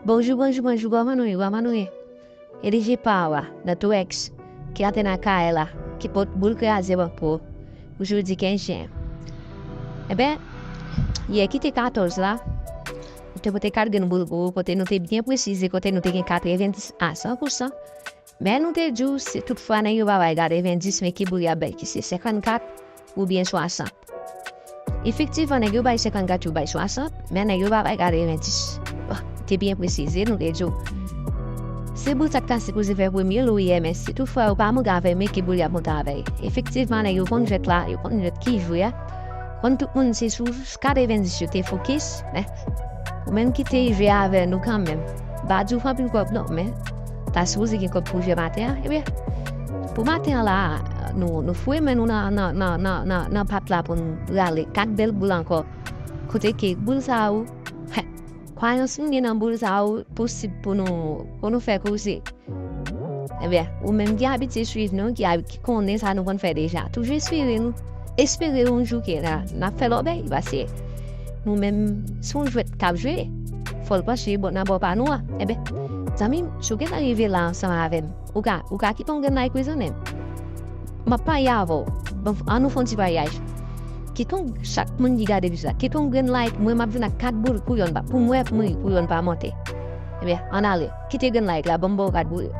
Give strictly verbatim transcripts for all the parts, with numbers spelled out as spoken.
Bonjou, bonjou, bonjou, kòman nou ye, kòman nou ye? E D J Power, nan Torex, ki antre nan kay la, ki pot boul kraze ban pou, pou jodi kenz jen. Enben, yè ki te katòz la, nou te pote kat grenn boul pou ou, kote nou te byen presize, kote nou te gen katrevendis a san pousan. Men nou te di w, si toutfwa nèg yo pa bay katrevendis, men ki boul y ap bay, ki se senkannkat oubyen swasant. Efektivman, nèg yo bay senkannkat, yo bay swasant, men nèg yo pa bay katrevendis. Bon, te byen presize, nou te di w. Se boul sa k ta sipoze fè premye lou yè, men si toutfwa yo pa monte avè l, men ki boul y ap monte avè l. Efektivman, nèg yo konn jwèt la, yo konn jwèt ki jwe a. Konn tout moun se sou katrevendis yo te fokis, men ou menm ki te jwe avè nou kanmenm. M pa di w fè anpil kòb non, men ta sipoze gen kòb pou jwe maten an, ebyen, pou maten an la, nou, nou foure men nou nan, nan, nan, nan, nan, nan pat la pou n rale kat bèl boul ankò. Kote ke boul sa yo, kwayans nou gen nan boul sa yo, posib pou nou, pou nou fè koze. Ebyen, ou menm ki abitye swiv nou, ki, ab- ki konnen sa nou konn fè deja, toujou espere nou. Espere yon jou ke n a, n ap fè lòbèy, paske nou menm, se yon jwèt k ap jwe, fò l panche bò nan bò pa nou an. Ebyen, zanmi m, si w gentan rive la ansanm avè m, ou ka, ou ka kite yon grenn like wi zanmi m. M ap parye avè w. Bon, ann nou fè yon ti paryaj. Kite yon, chak moun ki gade videyo sa, kite yon grenn like, mwen m ap vin ak kat boul pou yonn pa, pou mwen, pou mwen, pou yonn pa monte. Ebyen, ann ale. Kite grenn like la, ban m ba w kat boul yo.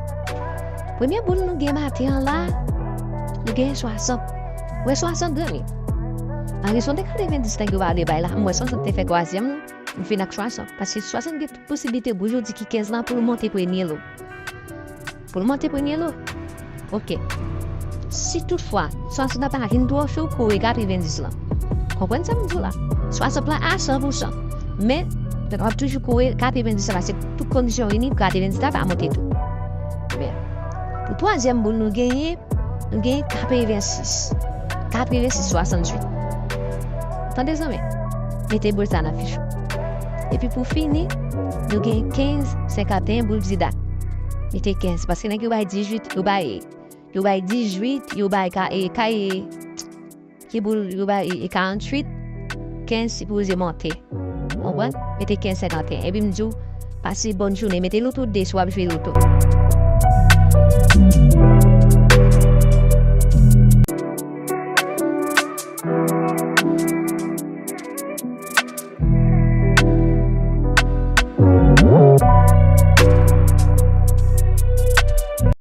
Premye boul nou gen maten an la, nou gen swasant. Wè swasant grenn li. An rezon de katrevendis nèg yo pa vle bay la, m wè swasant te fè twazyèm, m vin ak swasant. Paske swasant gen tout posiblite pou jodi ki kenz lan pou l monte premye lou. Pou l monte premye lou. Ok. Si toutfwa, swasant la pa vin twò cho, kouri katrevendis lan. Konprann sa m di w la? Swasant lan a san pousan. Men, w ap toujou kouri katrevendis lan, paske tout kondisyon reyini pou katrevendis la pa monte tou. Men, pou twazyèm boul nou genyen, nou genyen katrevensis. Katrevensis, swasanntuit. Tande zanmi, mete boul sa nan fich ou. Epi pou fini, nou gen kenz senkanteyen boul dida. Mete kenz, paske nèg yo bay dizuit, yo bay, yo bay dizuit, yo bay ka, e, kay, e, ki boul, yo bay, e, e, karanntuit, kenz sipoze monte. Konprann? Mete kenz senkanteyen. Epi m di w, pase bòn jounen, mete loto de si w ap jwe loto.